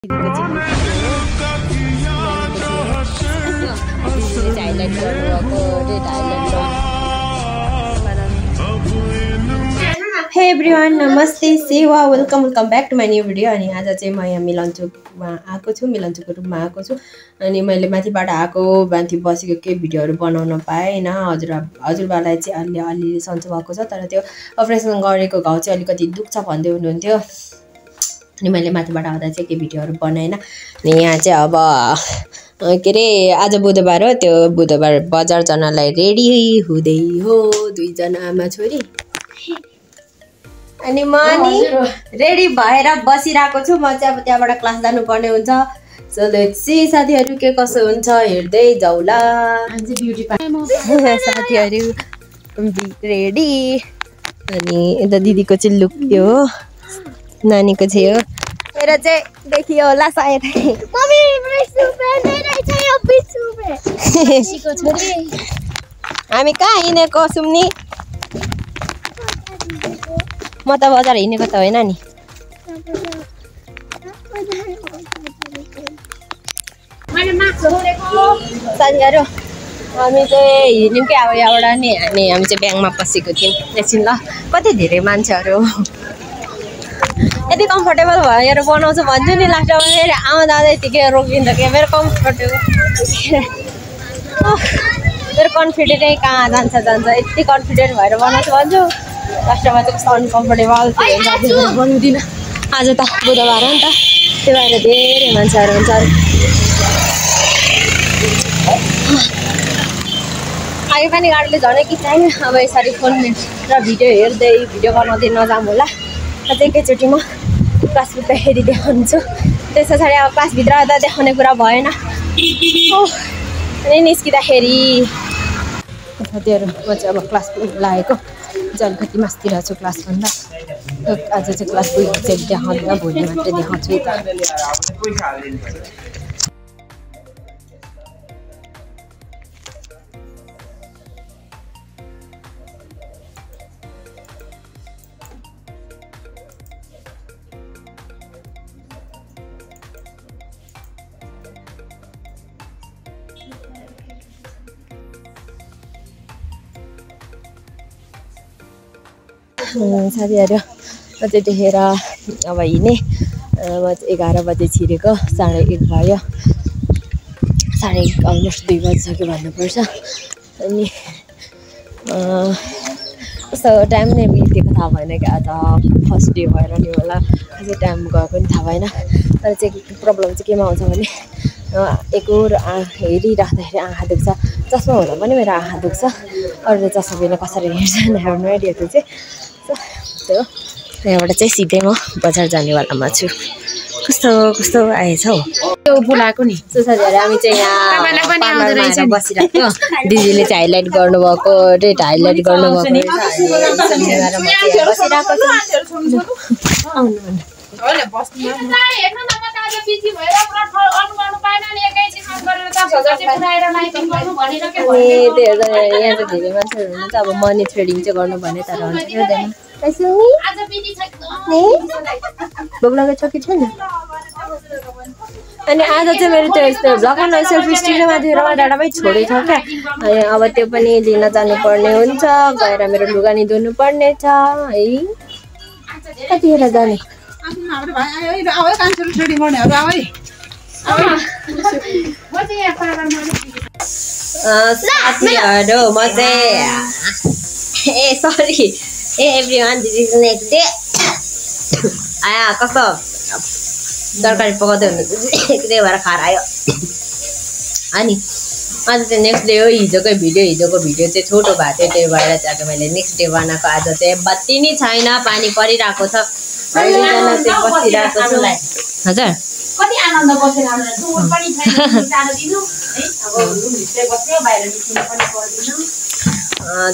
Hey everyone, namaste, सेवा welcome back to my new video. अनि आज चाहिँ म यहाँ मिलनचोकमा आएको छु, मिलनचोकको रुममा आएको छु। अनि मैले माथिबाट आएको माथि बसेको केही भिडियोहरू बनाउन पाएन। हजुरबालाई चाहिँ अलि सन्चो भएको छ, तर त्यो अपरेसन गरेको घाउ चाहिँ अलिकति दुख्छ भन्दै हुनुहुन्थ्यो। अनि मैले माथिबाट आउँदा चाहिँ केही भिडियोहरू बनाएन। अनि यहाँ चाहिँ अब के अरे आज बुधबार हो, त्यो बुधबार बजार जानलाई रेडी हुँदै हो दुईजना आमा छोरी। अनि म नि रेडी भएर बसिरहेको छु। म चाहिँ अब त्यहाँबाट क्लास जानुपर्ने हुन्छ। सो लेट्स सी साथीहरू के कसो हुन्छ हेर्दै जाउला। साथीहरू रेडी। अनि यता दिदीको चाहिँ लुक त्यो हो, नानीको चाहिँ हो, मेरो चाहिँ देखियो होला सायद। हामी कहाँ हिँडेको सुम्नी? म त बजार हिँडेको त होइन नि। साथीहरू हामी चाहिँ हिँड्यौँ कि अब यहाँबाट नि हामी चाहिँ ब्याङ्कमा पसेको थियौँ। एकछिन ल, कति धेरै मान्छेहरू यति कम्फर्टेबल भएर बनाउँछु भन्छु नि, लास्टमा फेरि आउँदा यतिकै रोकिन्छ कि मेरो कम्फर्टेबल मेरो कन्फिडेन्टै कहाँ जान्छ यति कन्फिडेन्ट भएर बनाउँछु भन्छु, लास्टमा चाहिँ कस्तो अनकम्फर्टेबल बनाउँदिनँ। आज त बुधबार हो नि त, त्यही भएर धेरै मान्छेहरू हुन्छ। आगे पनि गाडीले झनै कि चाहिँ अब यसरी फोन र भिडियो हेर्दै भिडियो बनाउँदै नजाऊँ होला। अझै एकैचोटि म क्लास पुग्दाखेरि देखाउँछु। त्यस पछाडि अब क्लासभित्र त देखाउने कुरा भएन। अनि निस्किँदाखेरि साथीहरू म चाहिँ अब क्लास पुग्नु लागेको, चाहिँ अलिकति मास्तिर छु क्लासभन्दा। आज चाहिँ क्लास पुगेको चाहिँ देखाउँदैन, भोलि मात्रै देखाउँछु यता। साथीहरू म चाहिँ देखेर अब हिँडेँ। म चाहिँ 11 बजे छिरेको, 1:30 भयो, 1:30 अलमोस्ट 2 बजिसक्यो भन्नुपर्छ। अनि कस्तो टाइम नै बितेको थाहा भएन कि आज फर्स्ट डे भएर नि होला, अझै टाइम गएको नि थाहा भएन। तर चाहिँ प्रब्लम चाहिँ केमा आउँछ भने एकहोर हेरिराख्दाखेरि आँखा दुख्छ। चस्मा हुँदा पनि मेरो आँखा दुख्छ। अरूले चस्मा बिना कसरी हेर्छन्, हेर्नु नो आइडिया चाहिँ त्यो। यहाँबाट चाहिँ सिधै म बजार जानेवालामा छु। कस्तो आएछ हौ त्यो बुलाएको नि। साथीहरू हामी चाहिँ यहाँ बसिरहेको, दिदीले चाहिँ हाइलाइट गर्नुभएको, रेट हाइलाइट गर्नुभएको यहाँ चाहिँ धेरै मान्छेहरू हुनुहुन्छ। अब मनी थ्रेडिङ चाहिँ गर्नु भने तर हुँदैन। भोक लागेको छ कि छैन? अनि आज चाहिँ मेरो त्यो यस्तो भ्लगमा सेल्फी स्टिक माथि डाँडामै छोडेको छ क्या। अब त्यो पनि लिन जानुपर्ने हुन्छ, गएर मेरो लुगा नि धुनु पर्ने छ है। कतिखेर जाने? साथीहरू म चाहिँ sorry everyone, this is next day. कस्तो तरकारी पकाउँदै हुनुहुन्छ त्यही भएर खाएर आयो। अनि आज चाहिँ नेक्स्ट डे हो। हिजोको भिडियो चाहिँ छोटो भएको थियो, त्यही भएर चाहिँ आज मैले नेक्स्ट डे बनाएको। आज चाहिँ बत्ती नै छैन, पानी परिरहेको छ, दुईजना चाहिँ बसिरहेको छु। हजुर कति आनन्द बसेर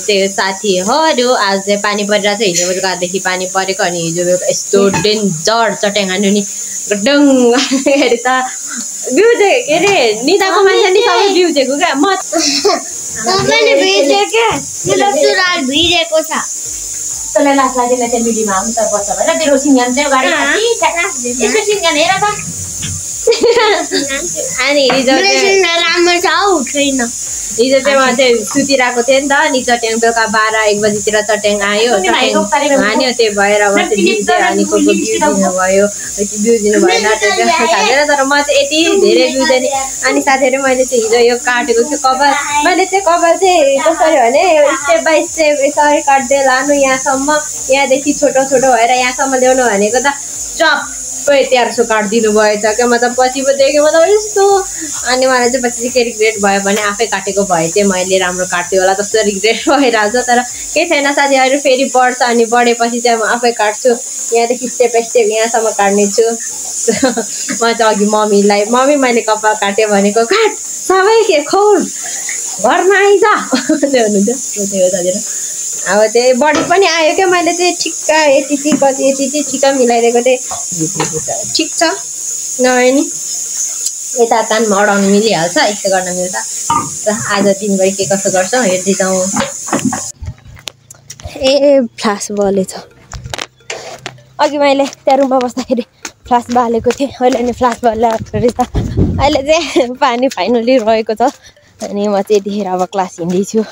त्यो साथीहरू आज चाहिँ पानी परिरहेको छ। हिजो बेलुकादेखि पानी परेको, अनि हिजो बेलुका यस्तो डेन्जर चट्याङ्गानु नि गडङ गरी त बिउजेको के अरे निदाको मान्छे नि सबै बिउजेको क्या। म भिजेको छ तँलाई लास लाग्दैन त्यो मिडीमा आउनु त बस्छ भनेर तेरो सिङ्गान चाहिँ गाडी यसो सिङ्गान हेर त अनि हिजो राम्रो छ हौ छैन हिजो चाहिँ म चाहिँ सुतिरहेको थिएँ नि त अनि चट्याङ बेलुका 12-1 बजीतिर चट्याङ आयो हान्यो त्यही भएर अब चाहिँ हानीको बिउ दिनुभयो बिउ दिनु भएन थालेर तर म चाहिँ यति धेरै बिउ दिने अनि साथीहरू मैले चाहिँ हिजो यो काटेको थियो कपाल मैले चाहिँ कपाल चाहिँ कसरी भने स्टेप बाई स्टेप यसरी काट्दै लानु यहाँसम्म यहाँदेखि छोटो छोटो भएर यहाँसम्म ल्याउनु भनेको त चप्पै 1300 काटिदिनु भएछ क्या मतलब पछि पो देखेँ मतलब यस्तो अनि मलाई चाहिँ पछि चाहिँ के रिग्रेट भयो भने आफै काटेको भए चाहिँ मैले राम्रो काट्थेँ होला जस्तो रिग्रेट भइरहेको छ तर केही छैन साथीहरू फेरि बढ्छ अनि बढेपछि चाहिँ म आफै काट्छु यहाँदेखि स्टेप बाई स्टेप यहाँसम्म काट्नेछु म चाहिँ अघि मम्मी मैले कपाल काटेँ भनेको काट सबै के खोल घरमा आइज त्यो हुनुहुन्थ्यो त्यही हो साथीहरू अब चाहिँ बढी पनि आयो क्या मैले चाहिँ ठिक्क यति चाहिँ ठिक्क मिलाइदिएको थिएँ ठिक छ नभए नि यता कानमा अडाउनु मिलिहाल्छ यस्तो गर्न मिल्छ र आज दिनभरि के कसो गर्छ हेर्दै जाउँ ए फ्लास बलेछ अघि मैले त्यहाँ रुममा बस्दाखेरि फ्लास बालेको थिएँ अहिले नि फ्लास बलेको रहेछ अहिले चाहिँ पानी फाइनली रहेको छ अनि म चाहिँ यतिखेर अब क्लास हिँड्दैछु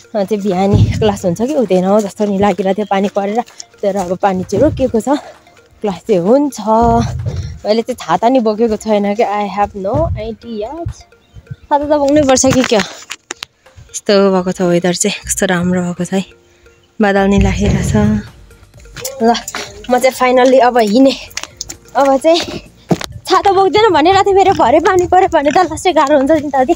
चाहिँ बिहानी क्लास हुन्छ कि हुँदैन हो जस्तो नि लागिरहेको थियो पानी परेर तर अब पानी चाहिँ रोकिएको छ क्लास चाहिँ हुन्छ मैले चाहिँ छाता नि बोकेको छैन कि आई हेभ नो आइडिया छाता त बोक्नै पर्छ कि क्या यस्तो भएको छ वेदर चाहिँ कस्तो राम्रो भएको छ है बादल नि लागिरहेछ ल म चाहिँ फाइनल्ली अब हिँडेँ अब चाहिँ छाता बोक्दैन भनिरहेको थिएँ मेरो भरे पानी पऱ्यो भने त लास्टै गाह्रो हुन्छ नि त अझै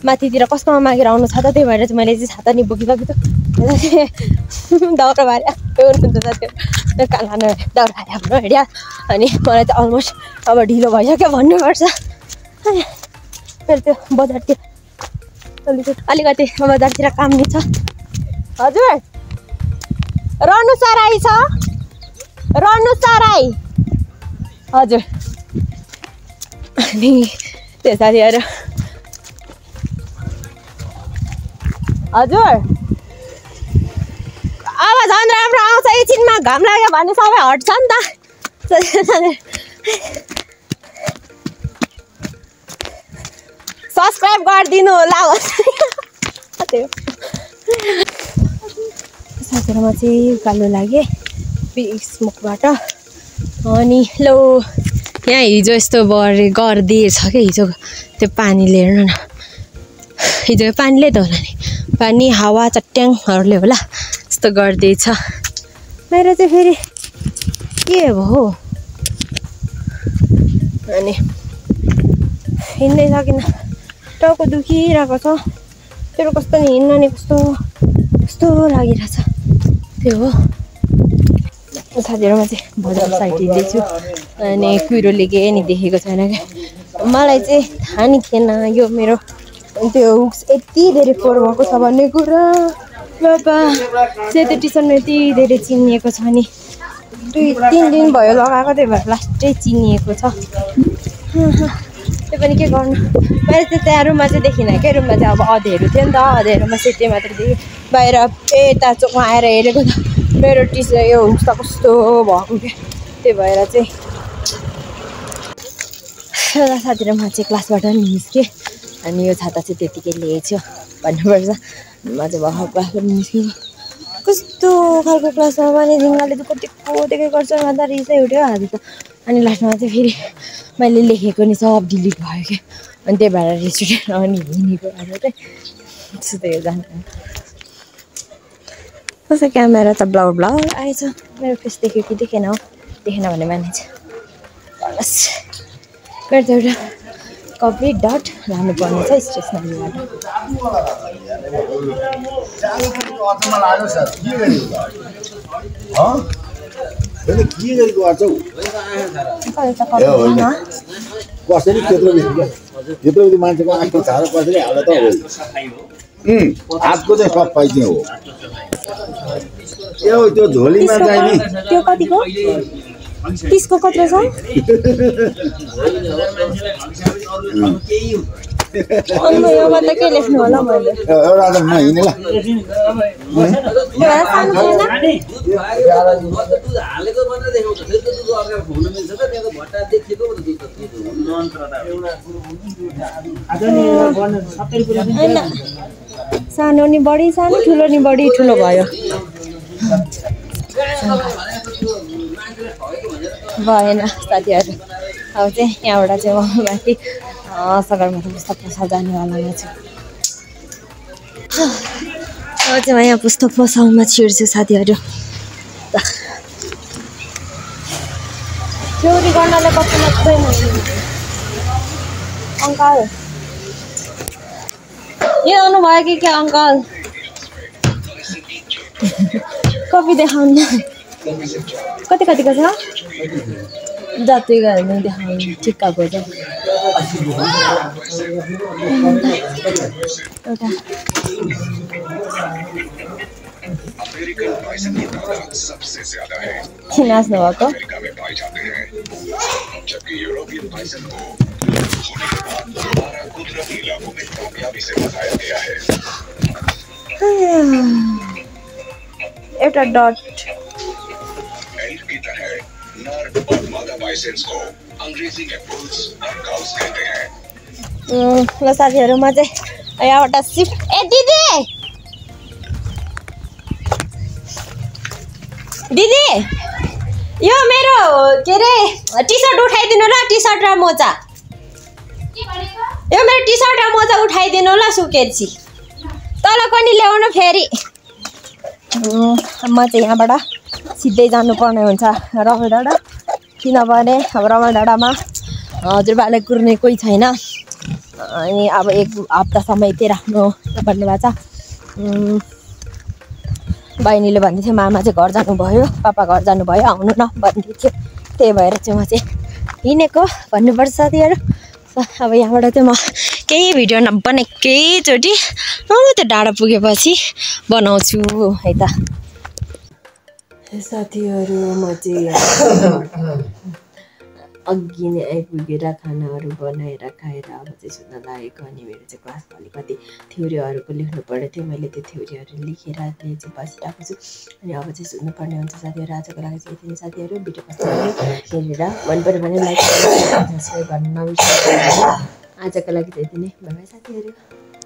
माथितिर कसकोमा मागेर आउनु छ त त्यही भएर चाहिँ मैले चाहिँ छाता नि बोकिरहेको थियो दाउरा भारी हुनुहुन्छ साथीहरू कालो दाउरा भारी आफ्नो हिँड्या अनि मलाई त अलमोस्ट अब ढिलो भइसक्यो भन्नुपर्छ मेरो त्यो बजारतिर अलिकति बजारतिर काम नि छ हजुर रनु सराई छ रनु सराई हजुर अनि त्यो साथीहरू हजुर अब झन् राम्रो आउँछ एकछिनमा घाम लाग्यो भने सबै हट्छ नि त सब्सक्राइब गरिदिनु होला साथीहरूमा चाहिँ उकालो लाग्यो स्मोकबाट अनि लो यहाँ हिजो यस्तो गरिदिएछ क्या हिजो त्यो पानीले हेर्नु न हिजो पानीले त होला नि पानी हावा चट्याङहरूले होला यस्तो गरिदिएछ मेरो चाहिँ फेरि के हो अनि हिँड्नै सकिनँ टाउको दुखिरहेको छ तेरो कस्तो नि हिँड्न नि कस्तो लागिरहेछ त्यो हो साथीहरूमा चाहिँ बजार साइड हिँड्दैछु अनि कुहिरोले केही नि देखेको छैन क्या मलाई चाहिँ थाहा नि थिएन यो मेरो त्यो हुक्स यति धेरै फोहोर भएको छ भन्ने कुरा बाबा सेतो टी सर्टमा यति धेरै चिनिएको छ नि 2-3 दिन भयो लगाएको त्यही भएर लास्टै चिनिएको छ त्यो पनि के गर्नु मैले चाहिँ त्यहाँ रुममा चाहिँ देखिनँ क्या रुममा चाहिँ अब अँधेरो थियो नि त अँधेरोमा सेते मात्र देखेँ बाहिर यता चोकमा आएर हेरेको त मेरो यो हुक्स त कस्तो भएको क्या त्यही भएर चाहिँ साथीहरू म चाहिँ क्लासबाट निस्केँ अनि यो छाता चाहिँ त्यतिकै ल्याएछु भन्नुपर्छ म चाहिँ भर्खर क्लासबाट निस्केको कस्तो खालको क्लासमा पनि ढुङ्गाले त कतिको देखेको गर्छ भन्दा रिसै उठ्यो आज त अनि लास्टमा चाहिँ फेरि मैले लेखेको नि सब डिलिट भयो क्या अनि त्यही भएर रिस उठेर अनि हिँडेको आज चाहिँ त्यस्तो त यो जानु कस्तो क्यामेरा त ब्लर आएछ मेरो फेस देख्यो कि देखेन हो देखेन भने माने चाहिँ मेरो त एउटा कम्प्लिट डट लानुपर्ने छ स्टेसनरीबाट कसरी त्यत्रो मान्छेको आँखा छाएर कसरी हाल त हातको चाहिँ सब पाइने हो त्यो झोलीमा चाहिँ नि त्यो कतिको 30 को कत्रो छ अनि यो त के लेख्नु होला मैले एउटा त म हिँड्ने ल सानो नि बढी सानो ठुलो नि बढी ठुलो भयो भएन साथीहरू अब चाहिँ यहाँबाट चाहिँ म माथि सगरमाथा पुस्तक पसल जानेवालामा छु अब चाहिँ म यहाँ पुस्तक पसलमा छिर्छु साथीहरू चोरी गर्नलाई कति मात्रै अङ्कल यो आउनुभयो कि क्या अङ्कल कपी देखाउनु कति कतिको छ जति गयो भने देखाउनु ठिक्कको छ एउटा किन हाँस्नु भएको एउटा डट ल साथीहरू म चाहिँ यहाँबाट सिफ्ट दिदी दिदी यो मेरो के अरे टी सर्ट उठाइदिनु ल टी सर्ट र मोजा यो मेरो टी सर्ट र मोजा उठाइदिनु ल सुकेपछि तल पनि ल्याउनु फेरि म चाहिँ यहाँबाट सिधै जानुपर्ने हुन्छ रमल डाँडा किनभने अब रमल डाँडामा हजुरबाले कुर्ने कोही छैन अनि अब एक हप्तासम्म यतै राख्नु भन्नुभएको छ बहिनीले भन्दै थियो मामा चाहिँ घर जानुभयो पापा घर जानुभयो आउनु न भन्दै थियो त्यही भएर चाहिँ म चाहिँ हिँडेको भन्नुपर्छ साथीहरू अब यहाँबाट चाहिँ म केही भिडियो नबनाए एकैचोटि त्यो डाँडा पुगेपछि बनाउँछु है त साथीहरू म चाहिँ अघि नै आइपुगेर खानाहरू बनाएर खाएर अब चाहिँ सुत्न लागेको अनि मेरो चाहिँ क्लासमा अलिकति थ्योरीहरूको लेख्नु पर्ने थियो मैले त्यो थ्योरीहरू लेखेर चाहिँ बसिरहेको छु अनि अब चाहिँ सुत्नुपर्ने हुन्छ साथीहरू आजको लागि चाहिँ यति नै साथीहरू भिडियो कस्तो लाग्यो हेरेर मन पऱ्यो भने लाइक सब्सक्राइब गर्न नबिर्सनु आजको लागि चाहिँ यति नै बाइ बाइ साथीहरू